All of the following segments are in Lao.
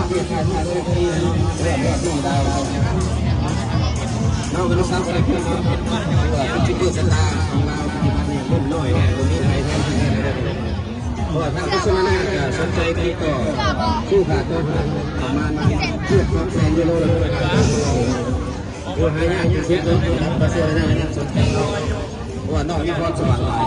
ເນາະ ເປັນສາວສາຍເພື່ອນເນາະ ເປັນຊຸບເປີສະຕາຂອງລາວປັດຈຸບັນນີ້ ລຸ້ນນ້ອຍແທ້ ບໍ່ມີໃຜແທນທີ່ແທ້ເລີຍ. ເພາະວ່າທາງໂຄສະນາກະສົນໃຈຕິດຕໍ່ ຊື້ຂາຍຕົວປະມານເກືອບສອງແສນຢູໂຣ ຫຼືຫາຍາກທີ່ສຸດເນາະ ສຳລັບໂຄສະນານີ້ສົນໃຈເນາະ ເພາະວ່ານ້ອງມີພອນສະຫວັນຫຼາຍ.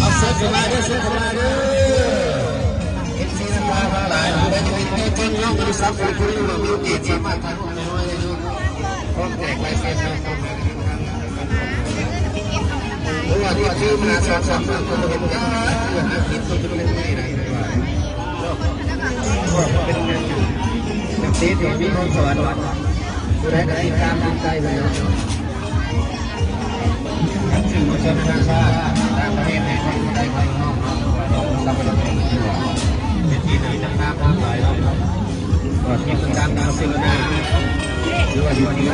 ເຊີນເຂົ້າມາເດີ ເຊີນເຂົ້າມາເດີ ເອັຟຊີ ນັກກິລາທັງຫຼາຍ ຜູ້ໃດຈະເປັນຕົວຈິງ ນ້ອງອະນຸສັກ ຜູ້ທີ່ວ່າມີໂອກາດສາມາດ ເພາະວ່າທີ່ຊື້ມາສອງສາມມື້ກໍບໍ່ເຫັນຈັກເທື່ອ ຫາກິນກໍຈະເປັນໄດ້. ເປັນນັກເຕະທີ່ມີພອນສະຫວັນ ຜູ້ໃດກໍຕິດຕາມຕິດໃຈເພິ່ນເນາະ. ສື່ມວນຊົນນານາຊາດຕ່າງປະເທດໃຫ້ຄວາມສົນໃຈຂອງນ້ອງໆ ເປັນທີ່ໜ້າຕິດຕາມຫຼາຍເນາະ ກໍຕິດຕາມບາເຊໂລນາ ຫຼືວ່າຢູ່ທີ່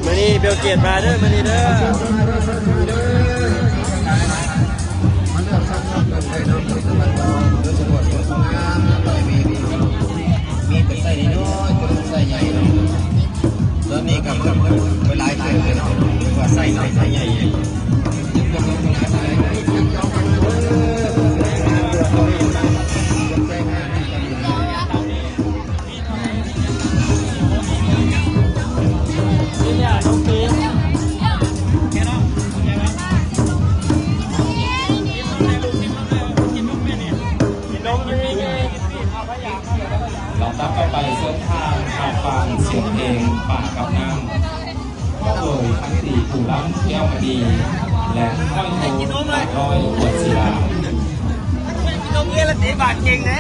ມື້ນີ້ບິວເກດມາເດີ ມື້ນີ້ເດີ. ມີແຕ່ໄຊນ້ອອຍໆ ຕົວໃຫຍ່ເນາະ ຕອນນີ້ກໍເພີ່ມຂຶ້ນໄປຫຼາຍເຕີບແລ້ວເນາະ ເອີ້ນວ່າໄຊນ້ອຍໄຊໃຫຍ່. ລຳດັບຕໍ່ໄປ ເຊີນທ່ານ ອາປານ ສຽງເພງ ປາກັບນ້ຳ ພ້ອມໂດຍ ພັນຕີ ພູລຳ ແກ້ວມະນີ ແລະ ຮ້ອຍໂທ ຫຼາກຮ້ອຍ ກວນສີລາ. ໂຮງຮຽນລະເຕະບານເກັ່ງເດ້.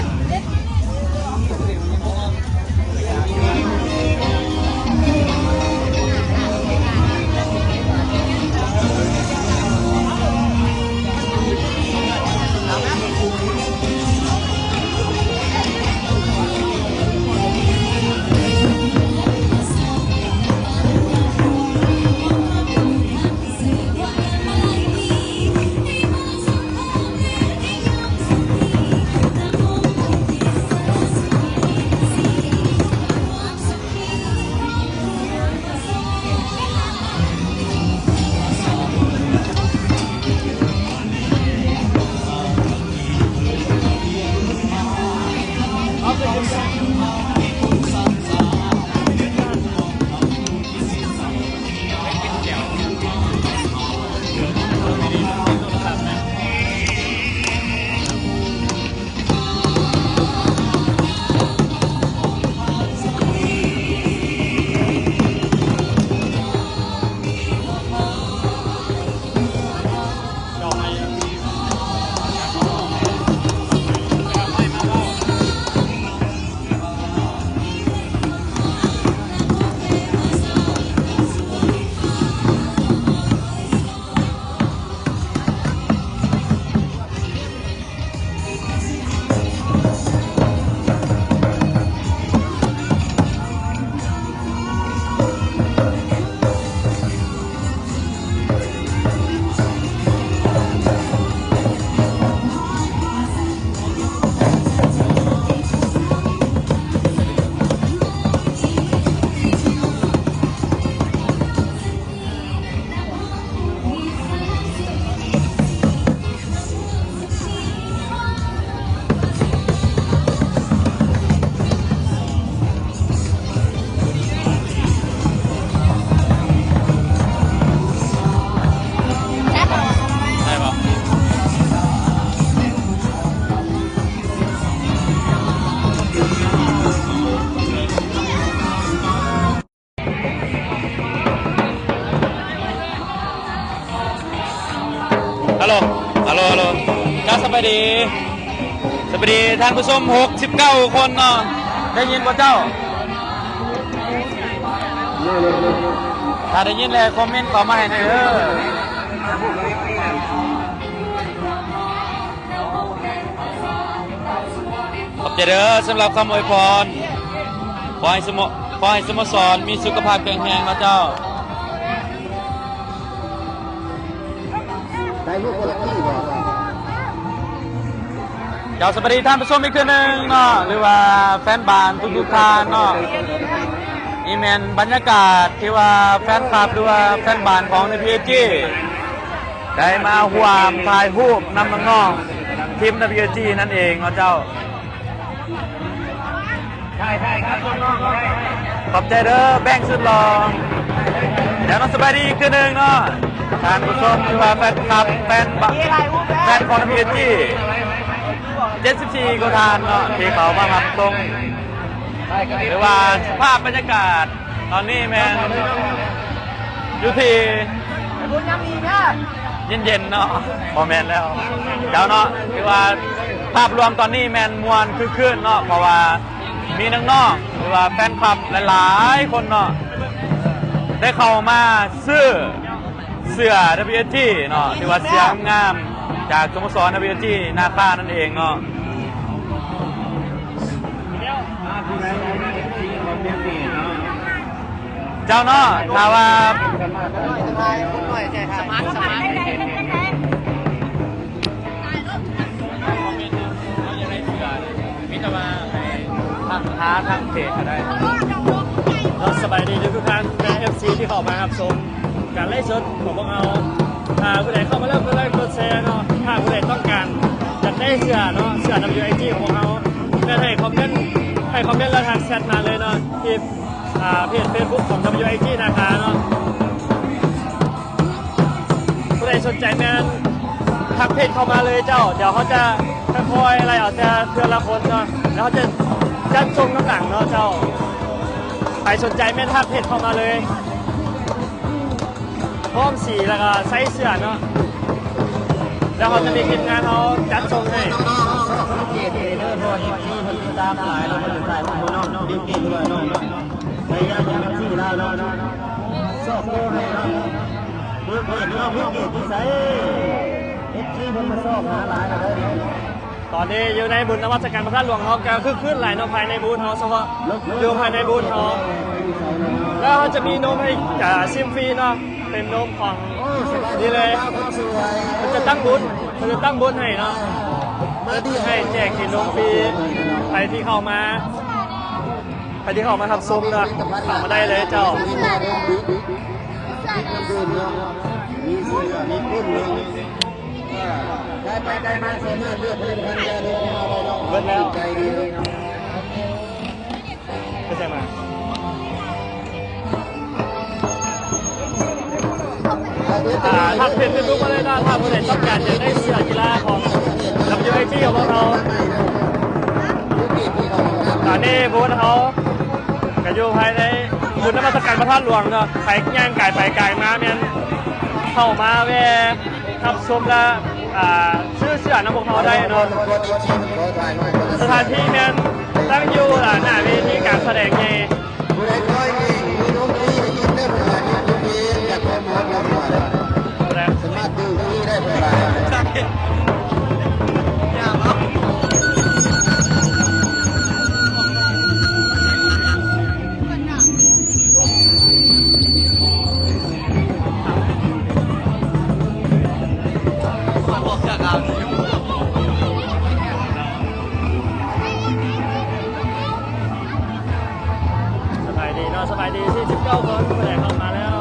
ສະບາຍດີ ສະບາຍດີທ່ານຜູ້ຊົມ ຫົກສິບເກົ້າຄົນເນາະ ໄດ້ຍິນບໍ່ເຈົ້າ? ຖ້າໄດ້ຍິນແລ້ວຄອມເມັນເຂົ້າມາໃຫ້ແດ່ເດີ. ຂອບໃຈເດີສຳລັບຄຳອວຍພອນ. ຂໍໃຫ້ສະໂມ ຂໍໃຫ້ສະໂມສອນມີສຸຂະພາບແຂງແຮງເນາະເຈົ້າ. ໄດ້ລູກຄົນລະທີ່ບໍ່? ເຈົ້າ ສະບາຍດີທ່ານຜູ້ຊົມອີກເທື່ອໜຶ່ງເນາະ ຫຼືວ່າແຟນບານທຸກໆທ່ານເນາະ. ນີ້ແມ່ນບັນຍາກາດທີ່ວ່າແຟນຄລັບ ຫຼືວ່າແຟນບານຂອງ WSG ໄດ້ມາຮ່ວມຖ່າຍຮູບນຳນ້ອງໆທີມ WSG ນັ້ນເອງເນາະເຈົ້າ. ຂອບໃຈເດີແບງສຸດຫຼໍ່. ແລ້ວເນາະ ສະບາຍດີອີກເທື່ອໜຶ່ງເນາະ ທ່ານຜູ້ຊົມ ຫຼືວ່າແຟນຄລັບ ແຟນບາ ແຟນຂອງ WSG ເຈັດສິບສີ່ກວ່າທ່ານເນາະ ທີ່ເຂົ້າມາຮັບຊົມ ຫຼືວ່າສະພາບບັນຍາກາດ ຕອນນີ້ແມ່ນຢູ່ທີ່ເຢັນໆເນາະ ບໍ່ແມ່ນແລ້ວເຈົ້າເນາະ. ຄືວ່າພາບລວມຕອນນີ້ແມ່ນມ່ວນຄຶກຄື້ນເນາະ ເພາະວ່າມີນ້ອງໆ ຫຼືວ່າແຟນຄລັບຫຼາຍໆຄົນເນາະ ໄດ້ເຂົ້າມາຊື້ເສື້ອ WSG ເນາະ ຖືວ່າເສື້ອງາມໆ ຈາກສະໂມສອນ WSG ນາຄານັ້ນເອງເນາະ. ເຈົ້າເນາະ ຖ້າວ່າ ມີແຕ່ວ່າໃຫ້ທັກຫາທາງເພຈກໍໄດ້. ເນາະ ສະບາຍດີທຸກໆທ່ານ ແມ່ນເອັຟຊີທີ່ເຂົ້າມາຮັບຊົມການໄລຟ໌ສົດຂອງພວກເຮົາ. ຖ້າຜູ້ໃດເຂົ້າມາແລ້ວ ກົດໄລກົດແຊເນາະ. ຖ້າຜູ້ໃດຕ້ອງການຢາກໄດ້ເສື້ອເນາະ ເສື້ອ WSG ຂອງພວກເຮົາ ແມ່ນໃຫ້ຄອມເມັນ ໃຫ້ຄອມເມັນ ແລ້ວທັກແຊັດມາເລີຍເນາະ ທີ່ ອ່າ ເພຈເຟສບຸກຂອງ WSG ນາຄາເນາະ. ຜູ້ໃດສົນໃຈແມ່ນທັກເພຈເຂົ້າມາເລີຍເຈົ້າ. ດຽວເຮົາຈະຄ່ອຍໆໄລ່ເອົາແຕ່ເທື່ອລະຄົນເນາະ ແລ້ວເຮົາຈະຈັດສົ່ງນຳຫຼັງເນາະເຈົ້າ. ໃຜສົນໃຈແມ່ນທັກເພຈເຂົ້າມາເລີຍ ພ້ອມສີ ແລ້ວກໍໃສ່ເສື້ອເນາະ ແລ້ວເຮົາຈະມີທີມງານເຮົາຈັດສົ່ງໃຫ້. ເພຈເດີ ເພາະວ່າເອັຟຊີເພິ່ນຕິດຕາມຫຼາຍ ແລ້ວເພິ່ນຈະຖ່າຍຮູບໃຫ້ນ້ອງ ເກັ່ງໆ ດ້ວຍເນາະ. ພະຍາຍາມເປັນເອັຟຊີລາວເນາະ ຊອກໂກໃຫ້ເນາະ. ເບິ່ງເພຈເນາະ ເບິ່ງເພຈຢູ່ໃສ ເອັຟຊີເພິ່ນມາຊອກຫາຫຼາຍແລ້ວເດີ. ຕອນນີ້ຢູ່ໃນບຸນນະມັດສະການພະທາດຫຼວງເຮົາກໍຄຶກຄື້ນຫຼາຍເນາະ ພາຍໃນບູດເຮົາ ສະເພາະຢູ່ພາຍໃນບູດເຮົາ. ແລ້ວເຮົາຈະມີນົມໃຫ້ ອ່າ ຊິມຟຣີເນາະ ເປັນນົມຂອງ ນີ້ເລີຍ ເພິ່ນຈະຕັ້ງບູດ ເພິ່ນຈະຕັ້ງບູດໃຫ້ເນາະ ໃຫ້ແຈກກິນນົມຟຣີ ໃຜທີ່ເຂົ້າມາ ໃຜທີ່ເຂົ້າມາຮັບຊົມເນາະ ເຂົ້າມາໄດ້ເລີຍເຈົ້າ. ມີເສື້ອ ມີປຸ້ນ ມີ ເອີ ໄກໄປໄກມາສາມາດເລືອກຜະລິດຕະພັນຢາດົມຂອງເຮົາໄດ້ເນາະ. ເບິດແລ້ວ ໃຈດີເນາະ. ເປັນຫຍັງມາ? ອ່າ ທັກເພຈເຟສບຸກມາເລີຍເນາະ ຖ້າຜູ້ໃດຕ້ອງການຢາກໄດ້ເສື້ອກິລາຂອງ WSG ຂອງພວກເຮົາ. ຕອນນີ້ບູດເຮົາກໍຢູ່ພາຍໃນບຸນນະມັດສະການພະທາດຫຼວງເນາະ ໃຜຍ່າງກາຍໄປກາຍມາແມ່ນເຂົ້າມາແວ່ ຮັບຊົມ ແລະ ອ່າ ຊື້ເສື້ອນຳພວກເຮົາໄດ້ເນາະ. ສະຖານທີ່ແມ່ນຕັ້ງຢູ່ ອ່າ ໜ້າເວທີການສະແດງໃຫຍ່. ຜູ້ໃດຄອຍນີ້ມີນົມຟຣີໃຫ້ກິນເດີ ເພິ່ນວ່າກິນເພຈຢາກຄວາມຮ້ອນລະໝວດ ສາມາດດື່ມຟຣີໄດ້ເພິ່ນວ່າ. ສະບາຍດີເນາະ ສະບາຍດີ ສີ່ສິບເກົ້າຄົນ ຜູ້ໃດເຂົ້າມາແລ້ວ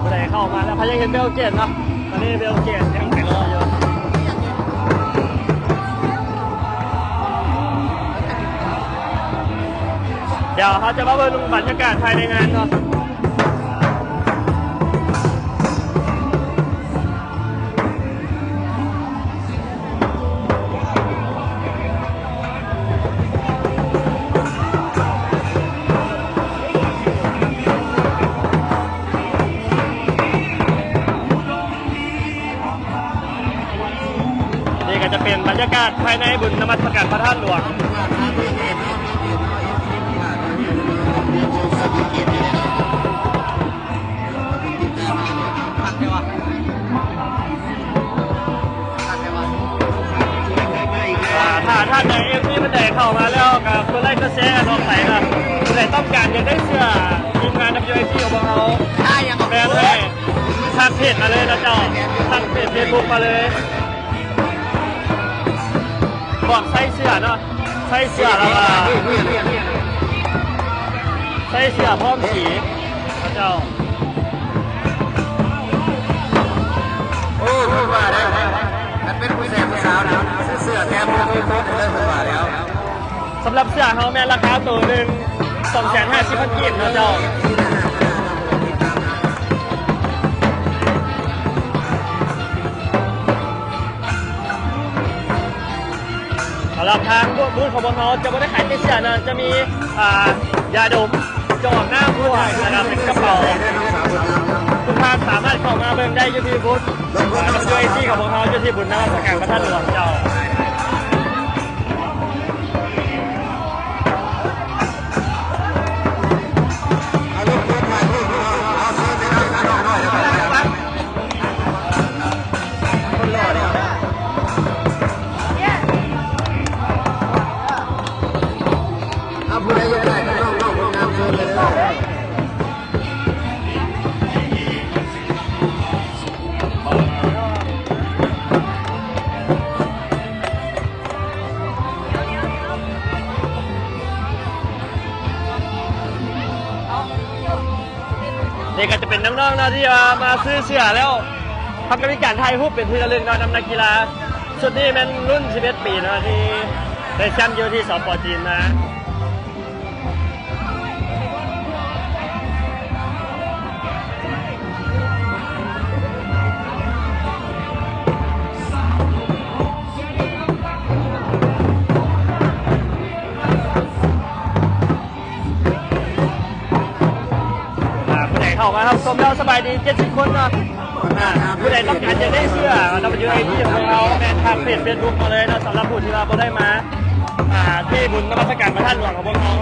ຜູ້ໃດເຂົ້າມາແລ້ວ ພະຍາເຫັນເບວເກດເນາະ ຕອນນີ້ເບວເກດຍັງໄປລໍຢູ່. ດຽວເຮົາຈະມາເບິ່ງບັນຍາກາດພາຍໃນງານເນາະ. ສະ ພາຍໃນບຸນນະມັດສະການພະທາດຫຼວງ. ອ່າ ຖ້າທ່ານໃດ ເອັຟຊີ ທ່ານໃດເຂົ້າມາແລ້ວ ກໍກົດໄລກ໌ກົດແຊກັນອອກໄປເນາະ. ຜູ້ໃດຕ້ອງການຢາກໄດ້ເສື້ອທີມງານ ດັບເບິນຢູ ເອັຟຊີ ຂອງພວກເຮົາ ແມ່ນໃຫ້ທັກເພຈມາເລີຍເນາະເຈົ້າ, ທັກເພຈເຟສບຸກມາເລີຍ. ບອກໃສ່ເສື້ອເນາະ, ໃສ່ເສື້ອແລ້ວກໍໃສ່ເສື້ອພ້ອມສີເນາະເຈົ້າ. ໂອ້ ເພິ່ນວ່າໄດ້ ຄັນເປັນຜູ້ແຊບຜູ້ສາວນະ ໃສ່ເສື້ອແຖມເງິນຄົບເລີຍ ເພິ່ນວ່າແລ້ວ. ສຳລັບເສື້ອເຮົາແມ່ນລາຄາໂຕໜຶ່ງ ສອງແສນຫ້າສິບພັນກີບເນາະເຈົ້າ. ສຳລັບທາງບູດຂອງພວກເຮົາຈະບໍ່ໄດ້ຂາຍແຕ່ເສື້ອນະ, ຈະມີ ອ່າ ຢາດົມ, ຈອກນ້ຳ ແລ້ວກໍເປັນກະເປົາ. ທຸກທ່ານສາມາດເຂົ້າມາເບິ່ງໄດ້ຢູ່ທີ່ບູດ ອ່າ ດັບເບິນຢູ ເອັຟຊີ ຂອງພວກເຮົາ ຢູ່ທີ່ບຸນນະມັດສະການພະທາດຫຼວງເຈົ້າ. ນີ້ກໍຈະເປັນນ້ອງໆເນາະ ທີ່ວ່າມາຊື້ເສື້ອແລ້ວ ເຮົາກໍມີການຖ່າຍຮູບເປັນທີ່ລະລຶກເນາະ ນຳນັກກິລາ. ຊຸດນີ້ແມ່ນລຸ້ນສິບເອັດປີເນາະ ທີ່ໄດ້ແຊ້ມຢູ່ທີ່ ສປ ຈີນມາ. ອ່າ ຜູ້ໃດເຂົ້າມາຮັບຊົມແລ້ວສະບາຍດີເຈັດສິບຄົນເນາະ. ອ່າ ຜູ້ໃດຕ້ອງການຢາກໄດ້ເສື້ອ ດັບເບິນຢູ ເອັຟຊີ ຂອງເຮົາ ແມ່ນທັກເພຈເຟສບຸກມາເລີຍເນາະ. ສຳລັບຜູ້ທີ່ວ່າບໍ່ໄດ້ມາ ອ່າ ທີ່ບຸນນະມັດສະການພະທາດຫຼວງຂອງພວກເຮົາ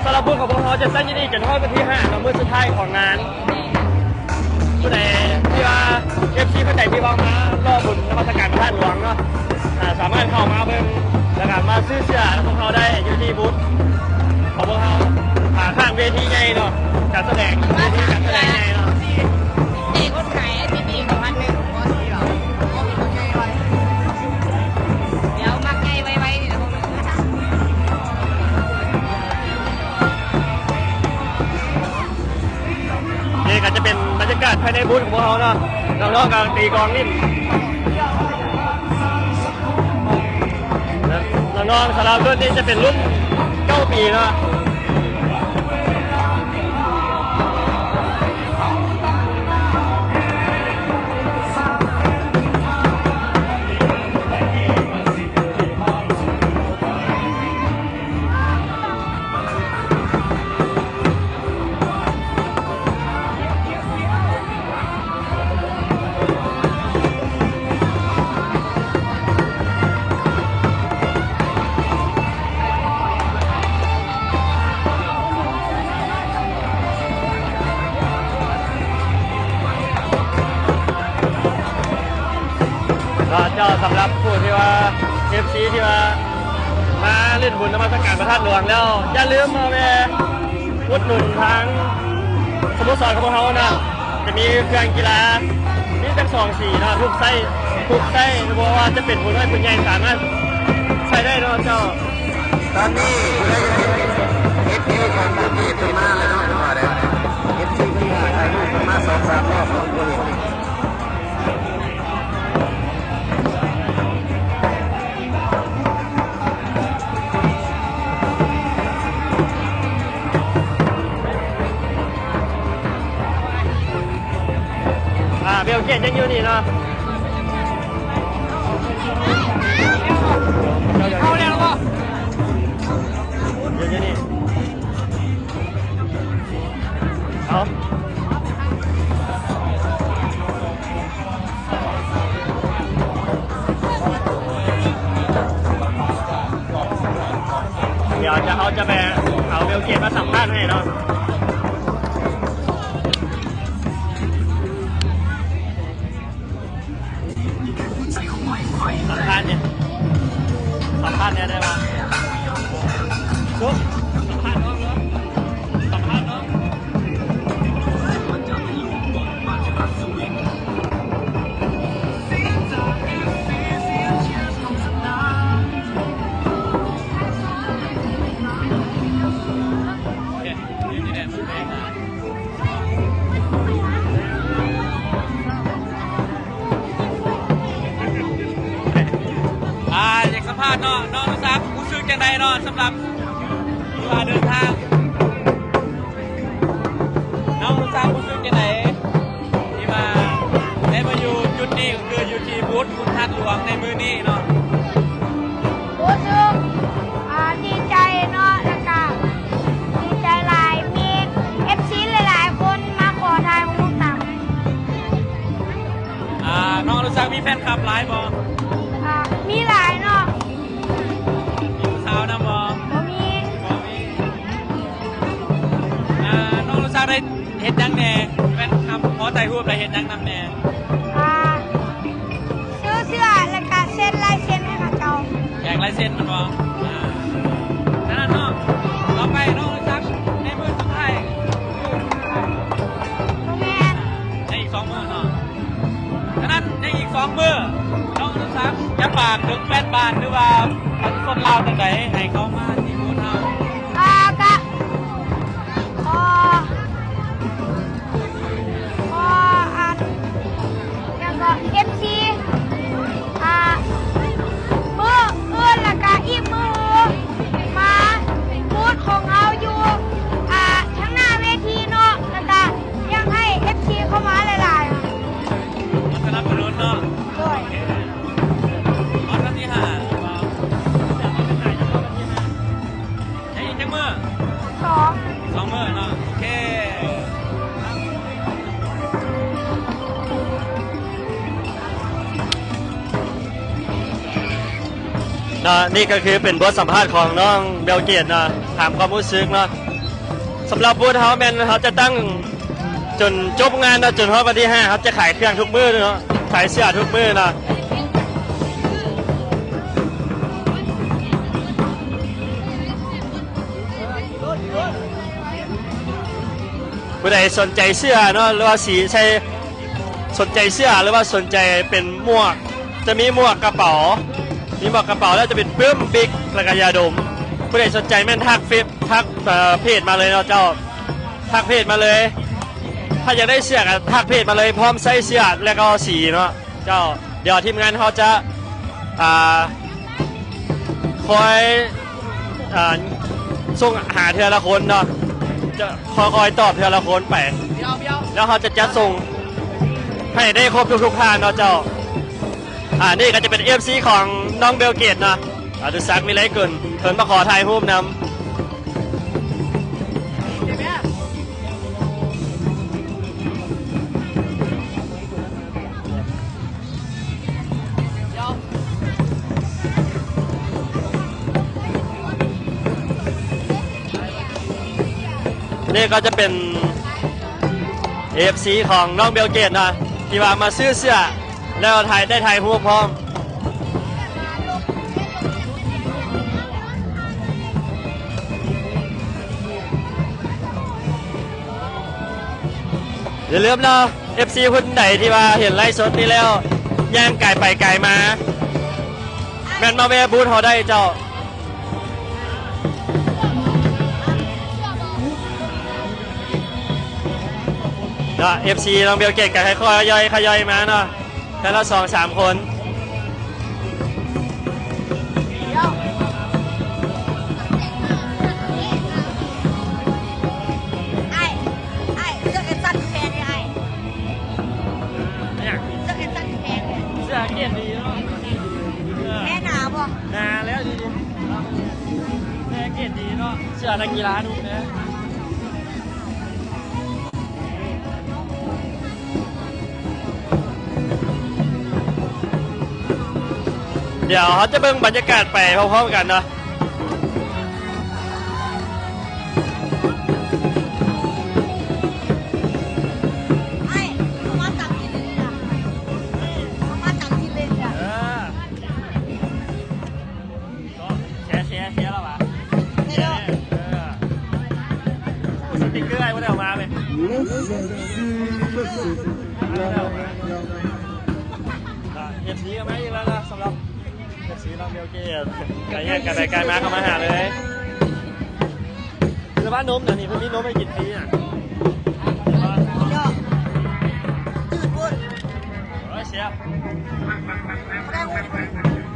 ສຳລັບບຸນຂອງພວກເຮົາຈະຈັດຢູ່ນີ້ຈົນຮອດວັນທີຫ້າເນາະ ມື້ສຸດທ້າຍຂອງງານ. ຜູ້ໃດທີ່ວ່າ ເອັຟຊີ ຜູ້ໃດທີ່ວ່າມາລໍບຸນນະມັດສະການພະທາດຫຼວງເນາະ ອ່າ ສາມາດເຂົ້າມາເບິ່ງ ແລ້ວກໍມາຊື້ເສື້ອນຳພວກເຮົາໄດ້ຢູ່ທີ່ບູດຂອງພວກເຮົາ ອ່າ ຂ້າງເວທີໃຫຍ່ເນາະ ການສະແດງ ເວທີການສະແດງໃຫຍ່ເນາະ. ນີ້ກໍຈະເປັນບັນຍາກາດພາຍໃນບູດຂອງພວກເຮົາເນາະ, ນ້ອງໆກຳລັງຕີກອງຫຼິ້ນ. ນ້ອງໆສາວລາວລຸ້ນນີ້ຈະເປັນລຸ້ນເກົ້າປີເນາະ. ເຈົ້າ ສຳລັບຜູ້ທີ່ວ່າ ເອັຟຊີ ທີ່ວ່າມາຫຼິ້ນບຸນນະມັດສະການພະທາດຫຼວງແລ້ວ ຢ່າລືມມາແວ່ອຸດໜູນທາງສະໂມສອນຂອງພວກເຮົານະ. ຈະມີເຄື່ອງກິລາ ມີທັງສອງສີເນາະ, ທຸກໄຊ ທຸກໄຊ ບໍ່ວ່າຈະເປັນຜູ້ນ້ອຍຜູ້ໃຫຍ່ສາມາດໃຊ້ໄດ້ເນາະເຈົ້າ. ຕອນນີ້ຜູ້ໃດເອັຟຊີຂອງໂປຣຕຸເກສເພິ່ນມາແລ້ວເນາະ, ເອັຟຊີເພິ່ນມາສອງສາມຮອບແລ້ວ. ອ່າ ເບວຈຽມຍັງຢູ່ນີ້ເນາະ. ເຂົ້າແລ້ວບໍ່? ເດີນຢູ່ນີ້. ເອົາ. ເກດມາສຳພາດໃຫ້ເນາະ. ສຳພາດແດ່ ສຳພາດແດ່ໄດ້ບໍ່? ສຸກ ສຳພາດນ້ອງເນາະ ສຳພາດນ້ອງ. ອ່າ ຢາກສຳພາດເນາະ ນ້ອງອະນຸສັກ ຮູ້ສຶກຈັ່ງໃດເນາະ ສຳລັບທີ່ວ່າເດີນທາງ ນ້ອງອະນຸສັກ ຮູ້ສຶກຈັ່ງໃດທີ່ວ່າໄດ້ມາຢູ່ຈຸດນີ້ ກໍຄືຢູ່ທີ່ບູດຄຸນທັດຫຼວງໃນມື້ນີ້ເນາະ? ຮູ້ສຶກ ອ່າ ດີໃຈເນາະ ແລ້ວກະດີໃຈຫຼາຍ ມີເອັຟຊີຫຼາຍໆຄົນມາຂໍຖ່າຍຮູບນຳ. ອ່າ ນ້ອງອະນຸສັກ ມີແຟນຄລັບຫຼາຍບໍ່? ອ່າ ມີຫຼາຍເນາະ. ມີຜູ້ສາວນຳບໍ່? ບໍ່ມີ. ບໍ່ມີ. ອ່າ ນ້ອງອະນຸສັກ ໄດ້ເຮັດຫຍັງແດ່? ແຟນຄລັບຂໍຖ່າຍຮູບ ໄດ້ເຮັດຫຍັງນຳແດ່? ອ່າ ຊື້ເສື້ອ ແລ້ວກະເຊັນລາຍເຊັນໃຫ້ເຂົາເຈົ້າ. ແຈກລາຍເຊັນແມ່ນບໍ່? ອ່າ ນັ້ນເນາະ. ຕໍ່ໄປນ້ອງອະນຸສັກ ໃນມື້ສຸດທ້າຍ ບໍ່ແມ່ນ ໃນອີກສອງມື້ເນາະ. ສະນັ້ນ ໃນອີກສອງມື້ ນ້ອງອະນຸສັກ ຢາກຝາກເຖິງແຟນບ້ານ ຫຼືວ່າປະຊາຊົນລາວຈັ່ງໃດ ໃຫ້ເຂົ້າມາທີ່ບູດເຮົາ? ອ່າ ກະ ຂໍ ຂໍ ອັນ ແລ້ວກໍເອັຟຊີ ອ່າ ມື້ອື່ນ ແລ້ວກະອີກມື້ມາບູດຂອງເຮົາຢູ່ ອ່າ ທາງໜ້າເວທີເນາະ ແລ້ວກະຢາກໃຫ້ເອັຟຊີເຂົ້າມາຫຼາຍໆ. ມາສະໜັບສະໜູນເນາະ. ໂດຍ. ຮອດວັນທີຫ້າ ແລ້ວບໍ່? ຍັງອີກຈັກມື້? ສອງ ສອງມື້ເນາະ. ໂອເຄ ເນາະ. ນີ້ກໍຄືເປັນບົດສຳພາດຂອງນ້ອງເບວເກດເນາະ ຖາມຄວາມຮູ້ສຶກເນາະ. ສຳລັບບູດເຮົາແມ່ນເຮົາຈະຕັ້ງ ຈົນຈົບງານເນາະ ຈົນຮອດວັນທີຫ້າ ເຮົາຈະຂາຍເຄື່ອງທຸກມື້ເນາະ ຂາຍເສື້ອທຸກມື້ເນາະ. ຜູ້ໃດສົນໃຈເສື້ອເນາະ ຫຼືວ່າສີໃສ່ ສົນໃຈເສື້ອ ຫຼືວ່າສົນໃຈເປັນໝວກ ຈະມີໝວກກະເປົາ ມີໝວກກະເປົາ ແລ້ວຈະເປັນປຶ້ມ ບິກ ແລ້ວກະຢາດົມ. ຜູ້ໃດສົນໃຈແມ່ນທັກເຟສ ທັກ ເອີ ເພຈມາເລີຍເນາະເຈົ້າ ທັກເພຈມາເລີຍ. ຖ້າຢາກໄດ້ເສື້ອກໍທັກເພຈມາເລີຍ ພ້ອມໃຊ້ເສື້ອ ແລ້ວກໍສີເນາະເຈົ້າ. ດຽວທີມງານເຮົາຈະ ອ່າ ຄອຍ ອ່າ ສົ່ງຫາເທື່ອລະຄົນເນາະ ຈະຄ່ອຍໆຕອບເທື່ອລະຄົນໄປ ແລ້ວເຮົາຈະຈັດສົ່ງໃຫ້ໄດ້ຄົບທຸກໆທ່ານເນາະເຈົ້າ. ອ່າ ນີ້ກໍຈະເປັນເອັຟຊີຂອງນ້ອງເບວເກດເນາະ ອະນຸສັກ ວິໄລກຸນ ເພິ່ນມາຂໍຖ່າຍຮູບນຳ. ນີ້ກໍຈະເປັນເອັຟຊີຂອງນ້ອງເບວເກດເນາະ ທີ່ວ່າມາຊື້ເສື້ອ ແລ້ວຖ່າຍ ໄດ້ຖ່າຍຮູບພ້ອມ. ຢ່າລືມເນາະ ເອັຟຊີຄົນໃດທີ່ວ່າເຫັນໄລຟ໌ສົດນີ້ແລ້ວ ຍ່າງກາຍໄປກາຍມາ ແມ່ນມາແວ່ບູດເຮົາໄດ້ເຈົ້າ. ເນາະ ເອັຟຊີນ້ອງເບວເກດກໍຄ່ອຍໆທະຍອຍມາເນາະ ແຕ່ລະສອງສາມຄົນ. ອ້າຍ ອ້າຍ ເສື້ອແຂນສັ້ນແພງເດ້ອ້າຍ. ຫຍັງ? ເສື້ອແຂນສັ້ນແພງເດ້. ເສື້ອເກດດີເນາະ. ແພງໜາບໍ່? ໜາແລ້ວດີ. ແພງເກດດີເນາະ. ເສື້ອນັກກິລາດຸເດ້. ດຽວເຮົາຈະເບິ່ງບັນຍາກາດໄປພ້ອມໆກັນເນາະ. ມາເລີຍ ເອັຟຊີ ມາອີກແລ້ວນະ ສຳລັບ ເອັຟຊີ ນ້ອງເບວເກດ ໄປແຍກກັນໄປໄກມາ ເຂົ້າມາຫາເລີຍ ແຕ່ວ່ານົມນະນີ້ ເພິ່ນມີນົມໃຫ້ກິນຟຣີນະ ຍອກ ຈືດໂພດ ໂອ້ຍ ເຊຍ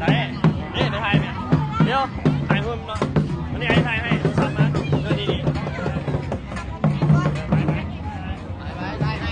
ໄດ້ ເດ້ ໄດ້ຖ່າຍແມ່ ດຽວ ຖ່າຍຮູບເນາະ ອັນນີ້ໃຫ້ຖ່າຍໃຫ້ ໂທລະສັບມາ ເອີ ນີ້ໆ ໄປໆ ສະບາຍດີ.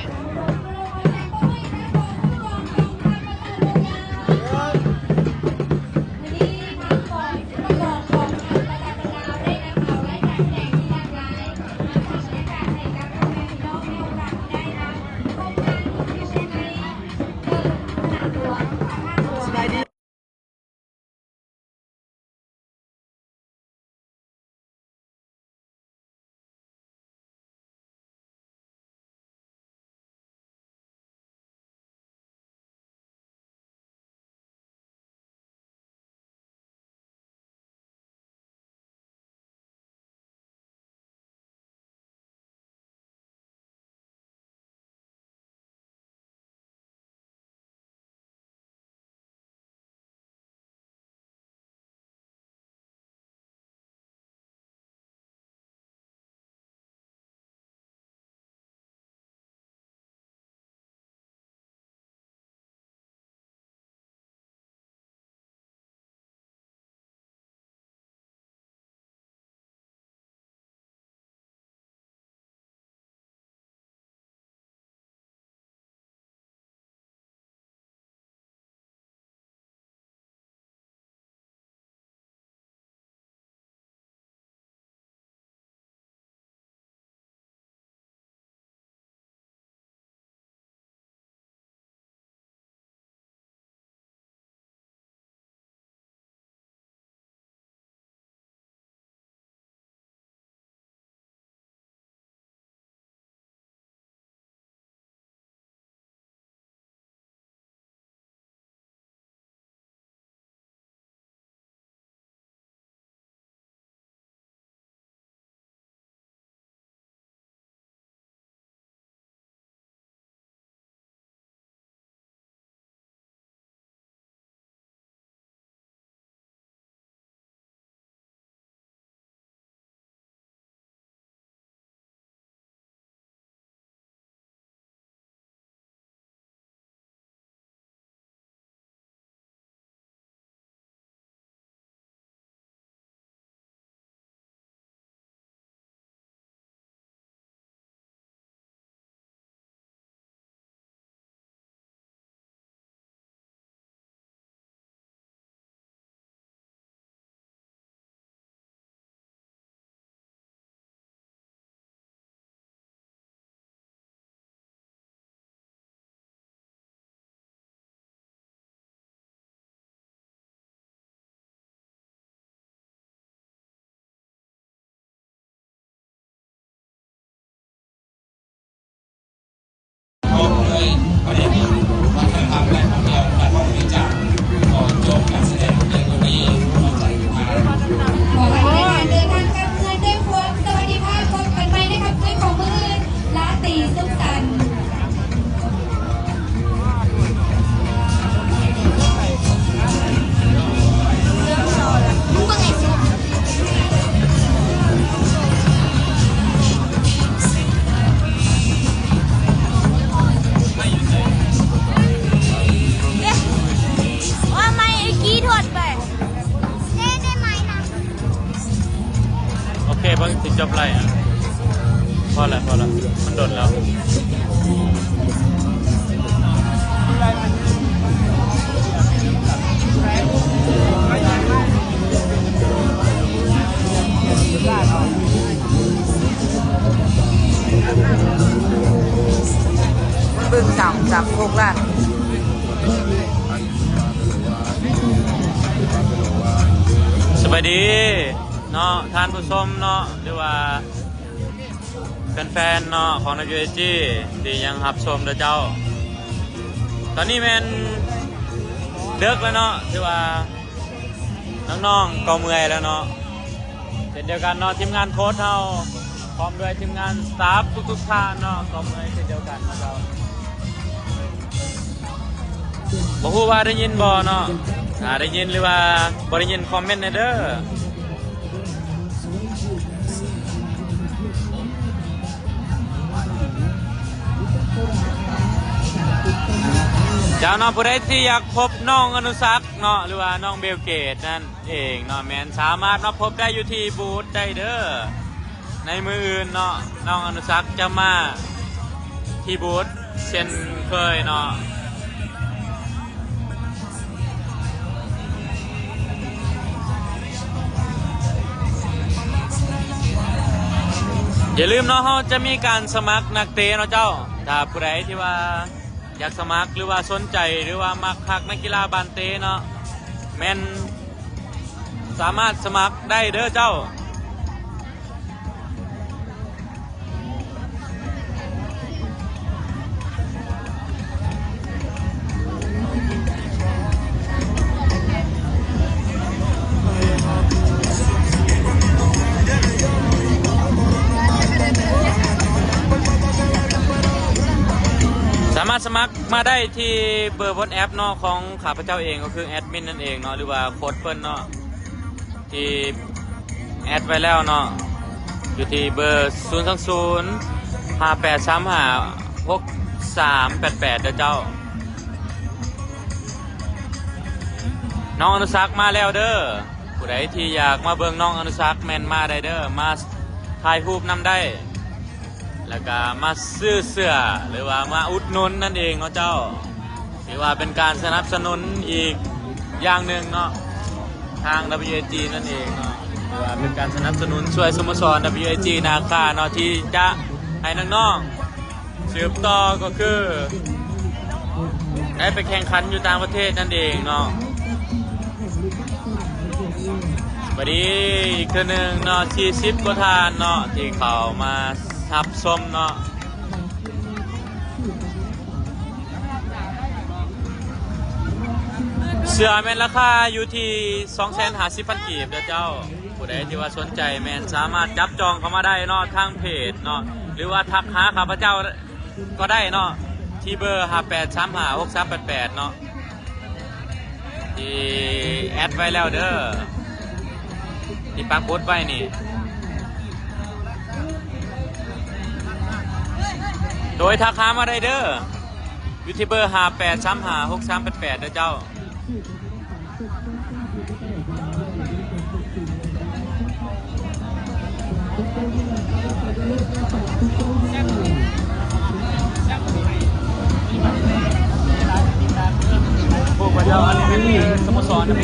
ຂໍໃຫ້ເດີນທາງກັບເຮືອນດ້ວຍຄວາມສະຫວັດດີພາບ, ພົບກັນໃໝ່ໃນຄ່ຳຄືນຂອງມື້ອື່ນ, ລາຕີສຸກສັນ. ໂອເຄ ເບິ່ງຊິຈົບໄລອະ ພໍແລ້ວ ພໍແລ້ວ ມັນດົນແລ້ວ. ເບິ່ງສາມ ສາມຫົກລ້ານ. ສະບາຍດີເນາະ ທ່ານຜູ້ຊົມເນາະ ຫຼືວ່າແຟນໆເນາະ ຂອງ ດັບເບິນຢູເອສຈີ ທີ່ຍັງຮັບຊົມເດີເຈົ້າ. ຕອນນີ້ແມ່ນເດິກແລ້ວເນາະ ຖືວ່ານ້ອງໆກໍເມື່ອຍແລ້ວເນາະ ເຊັ່ນດຽວກັນເນາະ ທີມງານໂຄດເຮົາ ພ້ອມດ້ວຍທີມງານສະຕາຟທຸກໆທ່ານເນາະ ກໍເມື່ອຍເຊັ່ນດຽວກັນເນາະເຈົ້າ. ບໍ່ຮູ້ວ່າໄດ້ຍິນບໍ່ເນາະ? ຖ້າໄດ້ຍິນ ຫຼືວ່າບໍ່ໄດ້ຍິນ ຄອມເມັນແດ່ເດີ. ເຈົ້າເນາະ ຜູ້ໃດທີ່ຢາກພົບນ້ອງອະນຸສັກເນາະ ຫຼືວ່ານ້ອງເບວເກດນັ້ນເອງເນາະ ແມ່ນສາມາດມາພົບໄດ້ຢູ່ທີ່ບູດໄດ້ເດີ. ໃນມື້ອື່ນເນາະ ນ້ອງອະນຸສັກຈະມາທີ່ບູດເຊັ່ນເຄີຍເນາະ. ຢ່າລືມເນາະ ເຮົາຈະມີການສະໝັກນັກເຕະເນາະເຈົ້າ. ຖ້າຜູ້ໃດທີ່ວ່າຢາກສະໝັກ ຫຼືວ່າສົນໃຈ ຫຼືວ່າມັກຮັກນັກກິລາບານເຕະເນາະ ແມ່ນສາມາດສະໝັກໄດ້ເດີເຈົ້າ. ສາມາດສະໝັກມາໄດ້ທີ່ເບີ WhatsApp ເນາະ ຂອງຂ້າພະເຈົ້າເອງ ກໍຄືແອດມິນນັ້ນເອງເນາະ ຫຼືວ່າໂຄດເພິ່ນເນາະ ທີ່ແອດໄວ້ແລ້ວເນາະ ຢູ່ທີ່ເບີ ສູນສອງສູນ ຫ້າແປດສາມຫ້າ ຫົກສາມແປດແປດ ເດີເຈົ້າ. ນ້ອງອະນຸສັກມາແລ້ວເດີ. ຜູ້ໃດທີ່ຢາກມາເບິ່ງນ້ອງອະນຸສັກ ແມ່ນມາໄດ້ເດີ ມາຖ່າຍຮູບນຳໄດ້ ແລ້ວກະມາຊື້ເສື້ອ ຫຼືວ່າມາອຸດໜູນນັ້ນເອງເນາະເຈົ້າ. ຖືວ່າເປັນການສະໜັບສະໜູນອີກຢ່າງໜຶ່ງເນາະ ທາງ WAG ນັ້ນເອງເນາະ. ຖືວ່າເປັນການສະໜັບສະໜູນຊ່ວຍສະໂມສອນ WAG ນາຄາເນາະ ທີ່ຈະໃຫ້ນ້ອງໆ ສືບຕໍ່ກໍຄືໄດ້ໄປແຂ່ງຂັນຢູ່ຕ່າງປະເທດນັ້ນເອງເນາະ. ບາດນີ້ອີກເທື່ອໜຶ່ງເນາະ ສີ່ສິບກວ່າທ່ານເນາະ ທີ່ເຂົ້າມາຮັບຊົມເນາະ. ເສື້ອແມ່ນລາຄາຢູ່ທີ່ສອງແສນຫ້າສິບພັນກີບເດີເຈົ້າ. ຜູ້ໃດທີ່ວ່າສົນໃຈແມ່ນສາມາດຈັບຈອງເຂົ້າມາໄດ້ເນາະ ທາງເພຈເນາະ ຫຼືວ່າທັກຫາຂ້າພະເຈົ້າກໍໄດ້ເນາະ ທີ່ເບີ ຫ້າແປດສາມຫ້າຫົກສາມແປດແປດເນາະ ທີ່ແອດໄວ້ແລ້ວເດີ ທີ່ປັກໝຸດໄວ້ນີ້ ໂດຍທັກຫາມາໄດ້ເດີ ຢູ່ທີ່ເບີ ຫ້າແປດສາມຫ້າຫົກສາມແປດແປດເດີເຈົ້າ. ພວກເຈົ້າ ອັນນີ້ແມ່ນສະໂມສອນນະ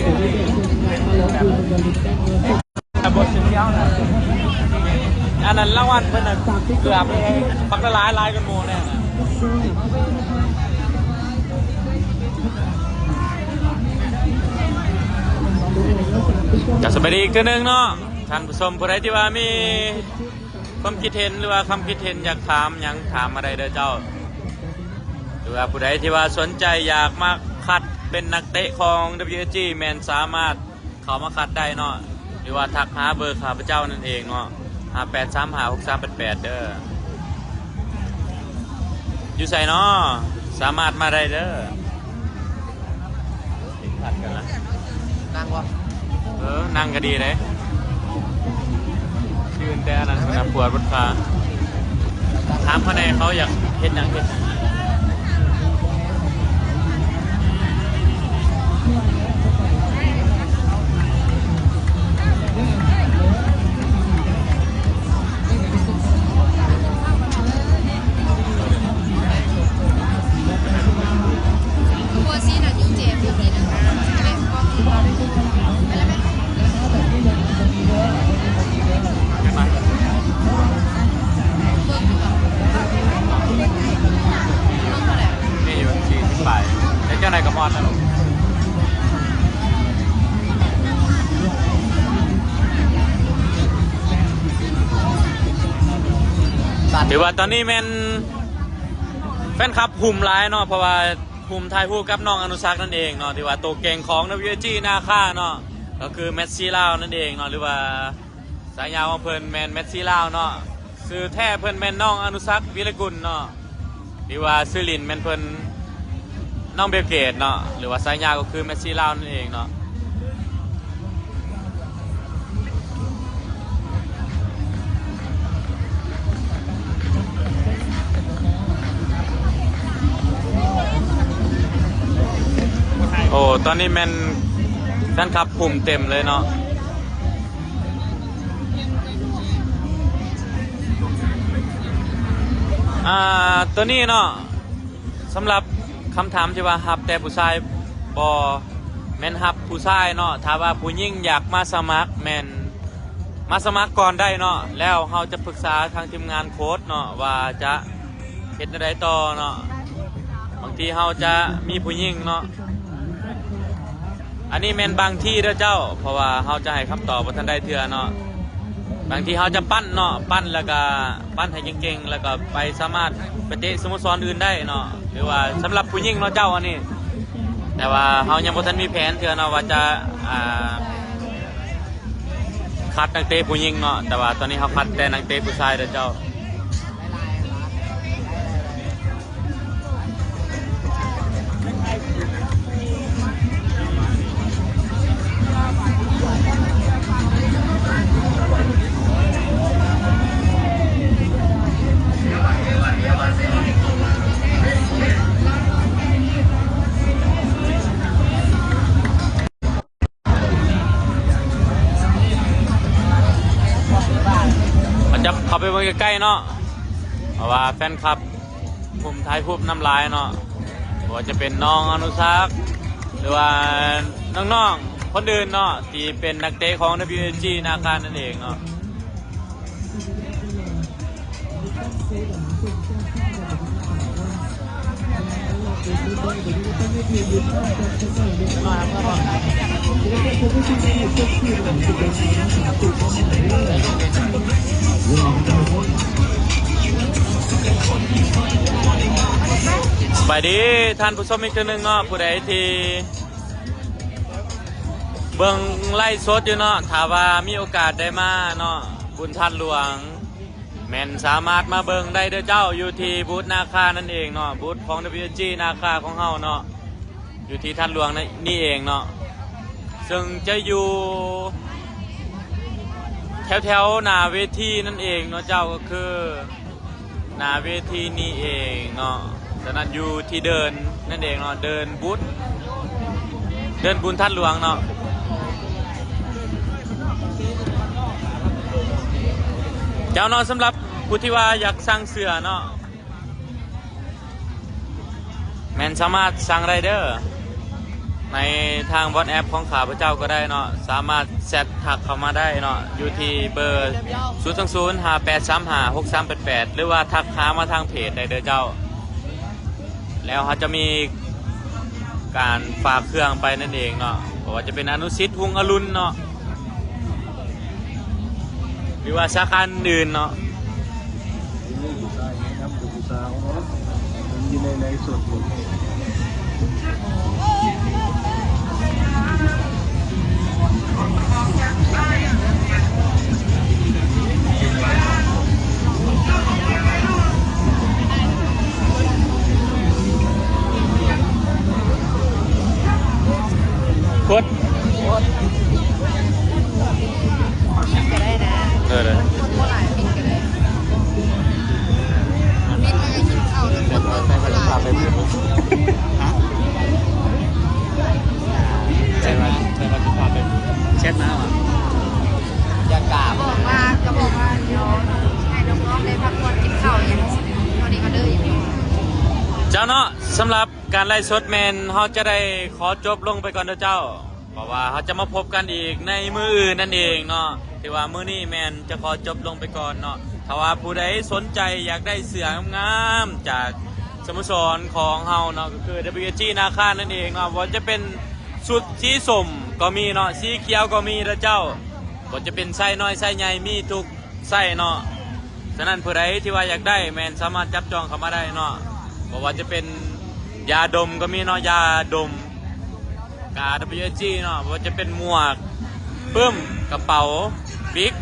ອັນນັ້ນລາງວັນເພິ່ນນະ ເກືອບບັກຫຼາຍ ຫຼາຍກວ່າໝູ່ແນ່ນະ. ກະສະບາຍດີອີກເທື່ອໜຶ່ງເນາະ ທ່ານຜູ້ຊົມ ຜູ້ໃດທີ່ວ່າມີຄວາມຄິດເຫັນ ຫຼືວ່າຄຳຄິດເຫັນ ຢາກຖາມຫຍັງ ຖາມມາໄດ້ເດີເຈົ້າ. ຫຼືວ່າຜູ້ໃດທີ່ວ່າສົນໃຈຢາກມາຄັດເປັນນັກເຕະຂອງ WAG ແມ່ນສາມາດ ເຂົ້າມາຄັດໄດ້ເນາະ ຫຼືວ່າທັກຫາເບີຂ້າພະເຈົ້ານັ້ນເອງເນາະ ຫ້າແປດສາມຫ້າຫົກສາມແປດແປດເດີ. ຢູ່ໃສເນາະ? ສາມາດມາໄດ້ເດີ. ນັ່ງບໍ່? ເອີ ນັ່ງກໍດີເດ້. ຢືນແຕ່ອັນນັ້ນ ປວດ ປວດຂາ. ຖາມເຂົາແດ່ ເຂົາຢາກເຮັດຫຍັງ ເຮັດຫຍັງ. ມີຢູ່ສີ່ສິບປາຍ ແຕ່ຈັ່ງໃດກໍຮອດແລ້ວ. ຖືວ່າຕອນນີ້ແມ່ນແຟນຄລັບຫຸ້ມຫຼາຍເນາະ ເພາະວ່າຫຸ້ມຖ່າຍຮູບກັບນ້ອງອະນຸສັກນັ້ນເອງເນາະ ຖືວ່າໂຕເກັ່ງຂອງ WAG ນາຄາເນາະ ກໍຄືແມັດຊີລາວນັ້ນເອງເນາະ ຫຼືວ່າສາຍາຂອງເພິ່ນແມ່ນແມັດຊີລາວເນາະ. ຊື່ແທ້ເພິ່ນແມ່ນນ້ອງອະນຸສັກ ວິລະກຸນເນາະ ຫຼືວ່າຊື່ຫຼິ້ນແມ່ນເພິ່ນນ້ອງເບວເກດເນາະ ຫຼືວ່າສາຍາກໍຄືແມັດຊີລາວນັ້ນເອງເນາະ. ໂອ້ ຕອນນີ້ແມ່ນແຟນຄລັບຫຸ້ມເຕັມເລີຍເນາະ. ອ່າ ໂຕນີ້ເນາະ ສຳລັບຄຳຖາມທີ່ວ່າຮັບແຕ່ຜູ້ຊາຍບໍ່ ແມ່ນຮັບຜູ້ຊາຍເນາະ. ຖ້າວ່າຜູ້ຍິງຢາກມາສະໝັກ ແມ່ນມາສະໝັກກ່ອນໄດ້ເນາະ ແລ້ວເຮົາຈະປຶກສາທາງທີມງານໂຄດເນາະ ວ່າຈະເຮັດແນວໃດຕໍ່ເນາະ. ບາງທີເຮົາຈະມີຜູ້ຍິງເນາະ. ອັນນີ້ແມ່ນບາງທີເດີເຈົ້າ ເພາະວ່າເຮົາຈະໃຫ້ຄຳຕອບບໍ່ທັນໄດ້ເທື່ອເນາະ. ບາງທີເຮົາຈະປັ້ນເນາະ ປັ້ນແລ້ວກະ ປັ້ນໃຫ້ເກັ່ງໆ ແລ້ວກະໄປສາມາດໄປເຕະສະໂມສອນອື່ນໄດ້ເນາະ ຫຼືວ່າສຳລັບຜູ້ຍິງເນາະເຈົ້າ ອັນນີ້. ແຕ່ວ່າເຮົາຍັງບໍ່ທັນມີແຜນເທື່ອເນາະ ວ່າຈະ ອ່າ ຄັດນັກເຕະຜູ້ຍິງເນາະ ແຕ່ວ່າຕອນນີ້ເຮົາຄັດແຕ່ນັກເຕະຜູ້ຊາຍເດີເຈົ້າ. ເຮົາຈະເຂົ້າໄປເບິ່ງໃກ້ໆເນາະ ເພາະວ່າແຟນຄລັບ ຫຸ້ມຖ່າຍຮູບນຳຫຼາຍເນາະ ບໍ່ວ່າຈະເປັນນ້ອງອະນຸສັກ ຫຼືວ່ານ້ອງໆຄົນອື່ນເນາະ ທີ່ເປັນນັກເຕະຂອງ WSG ນາຄານັ້ນເອງເນາະ. ສະບາຍດີທ່ານຜູ້ຊົມອີກເທື່ອໜຶ່ງເນາະ ຜູ້ໃດທີ່ເບິ່ງໄລຟ໌ສົດຢູ່ເນາະ ຖ້າວ່າມີໂອກາດໄດ້ມາເນາະ ບຸນທາດຫຼວງ ແມ່ນສາມາດມາເບິ່ງໄດ້ເດີເຈົ້າ ຢູ່ທີ່ບູດນາຄານັ້ນເອງເນາະ ບູດຂອງ WSG ນາຄາຂອງເຮົາເນາະ ຢູ່ທີ່ທາດຫຼວງນີ້ເອງເນາະ ເຊິ່ງຈະຢູ່ແຖວໆໜ້າເວທີນັ້ນເອງເນາະເຈົ້າ ກໍຄືໜ້າເວທີນີ້ເອງເນາະ. ສະນັ້ນຢູ່ທີ່ເດີ່ນນັ້ນເອງເນາະ ເດີ່ນບຸນ ເດີ່ນບຸນທາດຫຼວງເນາະ ເຈົ້າເນາະ. ສຳລັບຜູ້ທີ່ວ່າຢາກສັ່ງເສື້ອເນາະ ແມ່ນສາມາດສັ່ງໄດ້ເດີ ໃນທາງ WhatsApp ຂອງຂ້າພະເຈົ້າກໍໄດ້ເນາະ ສາມາດແຊັດທັກເຂົ້າມາໄດ້ເນາະ ຢູ່ທີ່ເບີ ສູນສອງສູນ ຫ້າແປດສາມຫ້າ ຫົກສາມແປດແປດ ຫຼືວ່າທັກຫາມາທາງເພຈໄດ້ເດີເຈົ້າ. ແລ້ວເຮົາຈະມີການຝາກເຄື່ອງໄປນັ້ນເອງເນາະ ບໍ່ວ່າຈະເປັນອະນຸສິດ ຮຸ່ງອະລຸນເນາະ ຫຼືວ່າສາຂາອື່ນໆເນາະ. ກົດ ກິນກໍໄດ້ນະ ເອີ ໄດ້ ຄົນບໍ່ຫຼາຍກິນກໍໄດ້. ເປັນໄງ ກິນເຂົ້າແລ້ວຄົນບໍ່ຫຼາຍ ຮະ ໃສ່ວ່າ ໃສ່ວ່າຊິພາໄປແຊັດມາວ່າ ຢ່າກາບ ບອກວ່າ ກໍບອກວ່າ ດຽວໃຫ້ນ້ອງໆໄດ້ພັກຜ່ອນກິນເຂົ້າຫຍັງ ເທົ່ານີ້ກໍເດີ. ເຈົ້າເນາະ ສຳລັບ ການໄລຟ໌ສົດແມ່ນເຮົາຈະໄດ້ຂໍຈົບລົງໄປກ່ອນເດີເຈົ້າ ເພາະວ່າເຮົາຈະມາພົບກັນອີກໃນມື້ອື່ນນັ້ນເອງເນາະ. ຖືວ່າມື້ນີ້ແມ່ນຈະຂໍຈົບລົງໄປກ່ອນເນາະ. ຖ້າວ່າຜູ້ໃດສົນໃຈຢາກໄດ້ເສື້ອງາມໆຈາກສະໂມສອນຂອງເຮົາເນາະ ກໍຄື WSG ນາຄານັ້ນເອງເນາະ, ບໍ່ວ່າຈະເປັນຊຸດສີສົ້ມກໍມີເນາະ, ສີຂຽວກໍມີເດີເຈົ້າ, ບໍ່ວ່າຈະເປັນໄຊນ້ອຍໄຊໃຫຍ່ ມີທຸກ ໃຊ້ເນາະ. ສະນັ້ນຜູ້ໃດທີ່ວ່າຢາກໄດ້ແມ່ນສາມາດຈັບຈອງເຂົ້າມາໄດ້ເນາະ, ບໍ່ວ່າຈະເປັນຢາດົມກໍມີເນາະ, ຢາດົມ ກາ WSG ເນາະ, ບໍ່ວ່າຈະເປັນໝວກ, ປຶ້ມ, ກະເປົາ, ປິກ,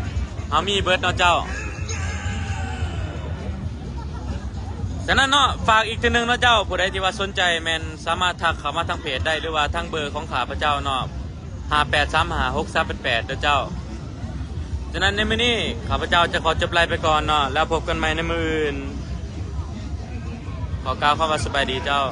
ເຮົາມີເບິດເນາະເຈົ້າ. ສະນັ້ນເນາະ ຝາກອີກເທື່ອໜຶ່ງເນາະເຈົ້າ, ຜູ້ໃດທີ່ວ່າສົນໃຈແມ່ນສາມາດທັກເຂົ້າມາທາງເພຈໄດ້ ຫຼືວ່າທາງເບີຂອງຂ້າພະເຈົ້າເນາະ ຫ້າແປດສາມຫ້າຫົກສາມແປດແປດ ເດີເຈົ້າ. ສະນັ້ນໃນມື້ນີ້ ຂ້າພະເຈົ້າຈະຂໍຈົບໄລຟ໌ໄປກ່ອນເນາະ, ແລ້ວພົບກັນໃໝ່ໃນມື້ອື່ນ. ຂໍກ່າວຄຳວ່າສະບາຍດີເຈົ້າ.